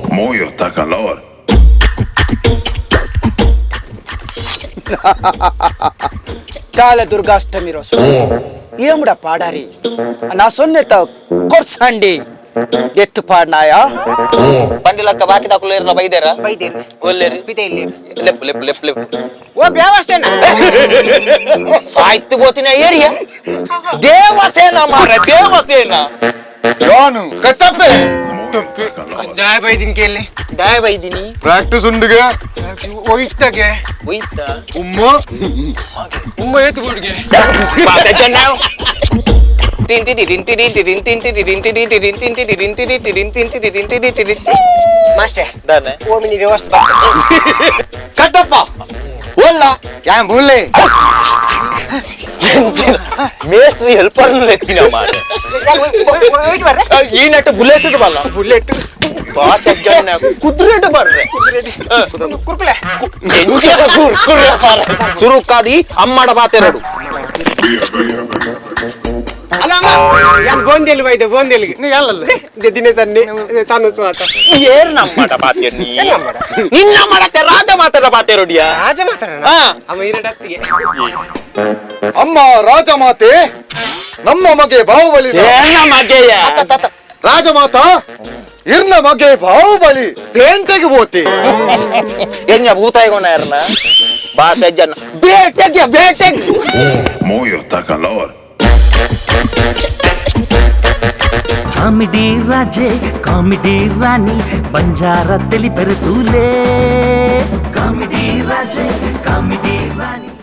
Moyo está calor. ಚಾಲ ದುರ್ಗಾಷ್ಟಮಿ ರೋಸು ಏముಡ ಪಾಡಾರಿ ನಾ ಸೊನ್ನೆ ತ ಕೊರ್ಸಂಡಿ ಎತ್ತು ಪಾಡ್ನಾಯ పండిలక్క బాకి దాకులేరు బైదేరా ಬೈದೇರು ఒల్లేరు ಬಿದೆ లెప్పు లెప్పు లెప్పు లెప్పు ಓ ಬ್ಯಾವರ್ಸೇನ ಸಾಯ್ತು ಬೋತಿನ ಏರಿಯಾ ದೇವಸೇನ ಮಾರ ದೇವಸೇನ ಯಾನು ಕಟ್ಟಪ್ಪೆ ದಾಯ ಬೈದಿನ ಕೇಳಿ ದಾಯ ಬೈದಿನಿ ಪ್ರಾಕ್ಟೀಸ್ ಉಂಡುಗೆ ಒಯ್ತಗೆ ಒಯ್ತ ಉಮ್ಮ ಉಮ್ಮ ಏತು ಬುಡ್ಗೆ ಮಾಸ್ಟರ್ ದಾನೆ ಓಮಿನಿ ರಿವರ್ಸ್ ಬಾ ಕಟ್ಟಪ್ಪ ಒಲ್ಲ ಯಾ ಮೂಲೆ ಮೇಸ್ತ್ರಿ ಹೆಲ್ಪರ್ ಎತ್ತಿನ ಮಾರ ಈ ನೆಟ್ಟು ಬುಲೆಟ್ ಬಲ್ಲ ಬುಲೆಟ್ ಬಾ ಚಜ್ಜಣ್ಣ ಕುದುರೆಡು ಬರ್ರೆ ಕುರ್ಕುಲೆ ಸುರುಕಾದಿ ಅಮ್ಮಡ ಬಾತೆರಡು ಅಲ್ಲ ಅಮ್ಮ ಯಾನ್ ಗೋಂದೆಲ್ ಬೈದೆ ಗೋಂದೆಲ್ಗೆ ದಿನೇಶ್ ಅನ್ನಿ ತಾನು ಸ್ವಾತ ಏರ್ ನಮ್ಮಡ ಬಾತೆರ್ ನೀ ನಿನ್ನ ಮಾಡತ್ತೆ ರಾಜ ಮಾತಾಡ ಬಾತೆರಡಿಯ ರಾಜ ಮಾತಾಡೋಣ ಹಾ. ಅಮ್ಮ ಈರಡತ್ತಿಗೆ ಅಮ್ಮ ರಾಜಮಾತೆ ನಮ್ಮ ಮಗೆ ಬಾಹುಬಲಿ ಏನ ಮಗೆಯ ರಾಜಮಾತ ಇರ್ನ ಮಗೆ ಬಾಹುಬಲಿ ಪೇಂಟೆಗೆ ಬೋತಿ ಎಂಜ ಭೂತಾಯಿಗೋಣ ಯಾರನ್ನ ಬಾ ಸಜ್ಜನ ಬೇಟೆಗೆ ಬೇಟೆಗೆ Moyo está calor. Comedy ರಾಜೆ ಕಾಮಿಡಿ ರಾಣಿ ಬಂಜಾರ ತೆಲಿ ಪೆರುತೂಲೆ ಕಾಮಿಡಿ ರಾಜೆ ಕಾಮಿಡಿ ರಾಣಿ.